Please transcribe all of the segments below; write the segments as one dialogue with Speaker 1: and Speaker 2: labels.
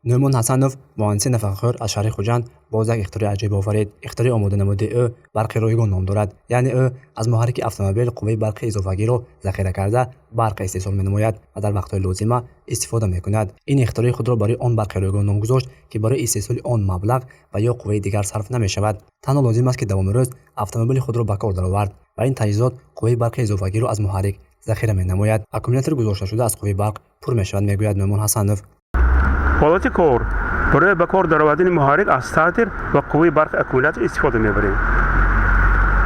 Speaker 1: Нӯъмон Ҳасанов, муҳандиси нафақахӯр аз шаҳри Хуҷанд, боз як ихтирои аҷоиб офарид. Ихтирои омоданамудаи ӯ барқи ройгон ном дорад. Яъне ӯ аз муҳаррики автомобил қувваи барқи изофагиро захира карда, барқ истеҳсол менамояд ва дар вақтҳои лозима истифода мекунад. Ин ихтирои худро барои он барқи ройгон ном гузошт, ки барои истеҳсоли он маблағ ва ё қувваи дигар сарф намешавад. Танҳо лозим аст, ки давоми рӯз автомобили худро ба кор даровард ва ин таҷҳизот қувваи барқи изофагиро аз муҳаррик захира менамояд. Аккумулятори гузошташуда аз қувваи барқ пур мешавад, мегӯяд Нӯъмон Ҳасанов.
Speaker 2: Ҳолати кор: барои ба кор даровардани муҳаррик аз стартер ва қувваи барқи аккумулятор истифода мебарем.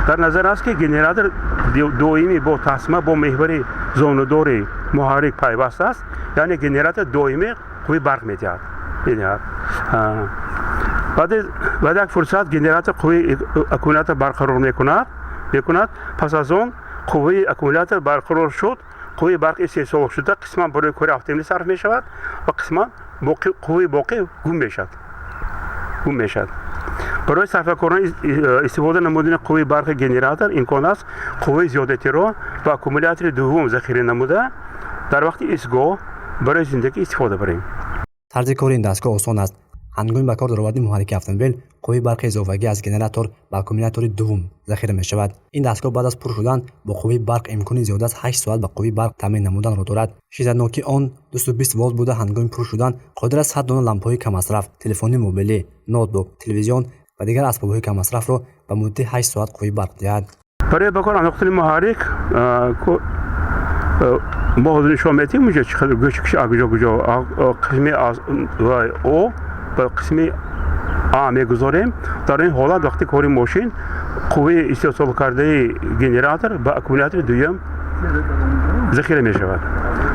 Speaker 2: Дар назар аст, ки генератор доимӣ бо тасма бо меҳвари зонудори муҳаррик пайваст аст, яъне генератор доимӣ қувваи барқ медиҳад. Баъд як фурсат генератор қувваи аккумулятор барқарор мекунад. Пас аз он қувваи аккумулятор барқарор шуд, қувваи барқ истеҳсол шуда қисман барои кори автомобил сарф мешавад ва қисман қувваи боқӣ гум мешавад. Барои сарфакорона истифода намудани қувваи барқи генератор имкон аст қувваи зиёдатиро ба аккумулятори дуввум захира намуда, дар вақти истгоҳ барои зиндагӣ истифода барем.
Speaker 1: Тарзи кори ин дастгоҳ осон аст. Ҳангоми ба кор даровардани муҳаррики автомобил қувваи барқи изофагӣ аз генератор ба аккумулятори дуввум захира мешавад. Ин дастгоҳ баъд аз пур шудан бо қувваи барқ имкони зиёда аз 8 соат ба қувваи барқ таъмин намуданро дорад. Шиддатнокии он 220 волт буда, ҳангоми пур шудан қодир аст 100 дона лампаҳои каммасраф, телефони мобилӣ, ноутбук, телевизион ва дигар асбобҳои каммасрафро ба муддати 8 соат қувваи барқ диҳад.
Speaker 2: Барои ба кор андохтани муҳаррик мо ҳозир нишон медиҳем, инҷо чӣ қадр гӯшакш куҷо куҷо қисми аз О ба қисми А мегузорем. Дар ин ҳолат, вақти кори мошин, қувваи истеҳсолкардаи генератор ба аккумулятори дуюм захира мешавад.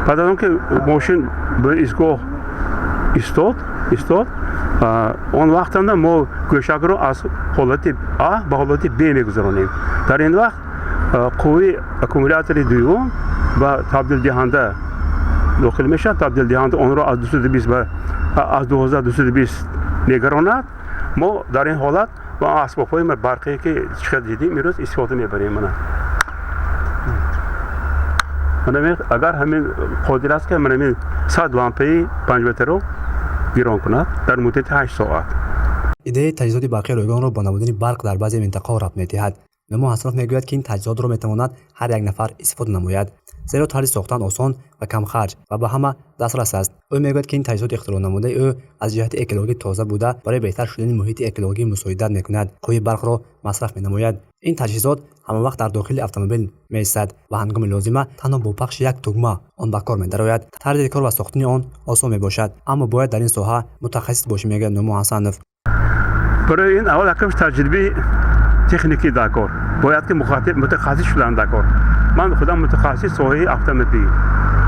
Speaker 2: Баъд аз он ки мошин ба истгоҳ истод, он вақтанда мо гӯшакро аз ҳолати А ба ҳолати Б мегузаронем. Дар ин вақт қувваи аккумулятори дуюм ба табдилдиҳанда дохил мешавад. Табдилдиҳанда онро аз 220 ба аз 12 220 мегаронад. Мо дар ин ҳолат ба асбобҳои барқие, ки чӣ қадр дидем имрӯз, истифода мебарем. Мана, агар ҳамин қодир аст, ки мана 100 лампаи 5 ваттаро гирон кунад дар муддати 8 соат.
Speaker 1: Идеяи таҷҳизоти барқии ройгонро бо набудани барқ дар баъзе минтақаҳо рабт медиҳад. Нӯъмон Ҳасанов мегӯяд, ки ин таҷҳизотро метавонад ҳар як нафар истифода намояд, зеро тарзи сохтан осон ва камхарҷ ва ба ҳама дастрас аст. Ӯ мегӯяд, ки ин таҷҳизоти ихтироънамудаи ӯ аз ҷиҳати экологӣ тоза буда, барои беҳтар шудани муҳити экологӣ мусоидат мекунад, қувваи барқро масраф менамояд. Ин таҷҳизот ҳамавақт дар дохили автомобил меистад ва ҳангоми лозима танҳо бо пахши як тугма он ба кор медарояд. Тарзи кор ва сохтани он осон мебошад, аммо бояд дар ин соҳа мутахассис бошӣ, мегӯяд Нӯъмон Ҳасанов.
Speaker 2: Барои ин аввал якамш таҷрибаи техникӣ дар кор, бояд ки мутахассис шудан дар кор. Ман худам мутахассис соҳаи автомобил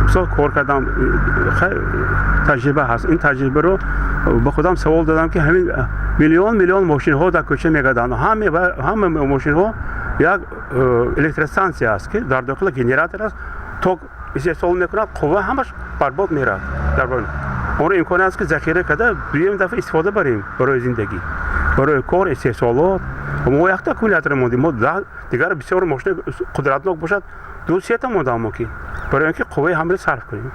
Speaker 2: мисол кор кардам, таҷриба ҳаст. Ин таҷрибаро ба худам савол додам, ки ҳамин миллион миллион мошинҳо дар кӯча мегарданд, ҳама мошинҳо як электростансия аст, ки дар дохила генератор аст, ток истеҳсол мекунад, қувва ҳамаш барбод меравад. Онро имкон аст, ки захира карда, дуюм дафъа истифода барем барои зиндагӣ, барои кор, истеҳсолот. Мо якта аккумулятор мондем, мо дигар бисёр мошина қудратнок бошад, ду сета мондам мумкин, барои ин ки қувваи ҳамро сарф кунем,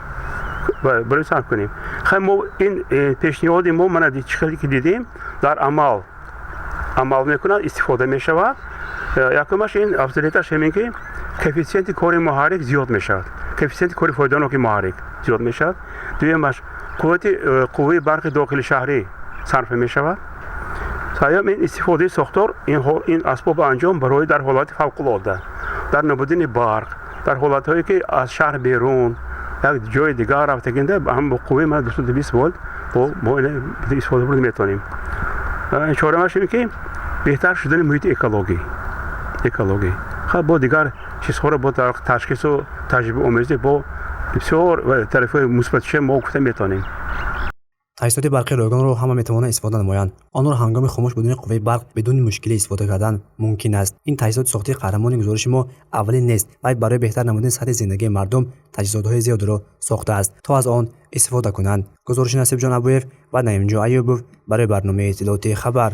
Speaker 2: барои сарф кунем. Хай, мо ин пешниҳоди мо, мана, чӣ хеле ки дидем, дар амал мекунад, истифода мешавад. Якумаш, ин афзалияташ ҳамин, ки коэффитсиенти кори муҳаррик зиёд мешавад, коэффитсиенти кори фоиданоки муҳаррик зиёд мешавад. Дуюмаш, қувваи барқи дохили шаҳрӣ сарфа мешавад. Сеюм, ин истифодаи сохтор ин асбоби анҷом барои дар ҳолати фавқулода, дар набудани барқ, дар ҳолатҳое ки аз шаҳр берун як ҷои дигар рафтагинда, ҳам бо қувваи мана 220 волт мо истифода бурда метавонем. Чорумаш ин ки беҳтар шудани муҳити экологӣ. Хай, бо дигар чизҳоро бо ташхису таҷрибаомезӣ бо бисёр тарафҳои мусбатиша мо гуфта метавонем.
Speaker 1: Таҷҳизоти барқии ройгонро ҳама метавонанд истифода намоянд. Онро ҳангоми хомӯш будани қувваи барқ бидуни мушкилӣ истифода кардан мумкин аст. Ин таҷҳизоти сохтии қаҳрамони гузориши мо аввалин нест. Вай барои беҳтар намудани сатҳи зиндагии мардум таҷҳизотҳои зиёдеро сохтааст, то аз он истифода кунанд. Гузориши Насибҷон Абуев ва Наимҷон Аюбов барои барномаи иттилоотии «Хабар».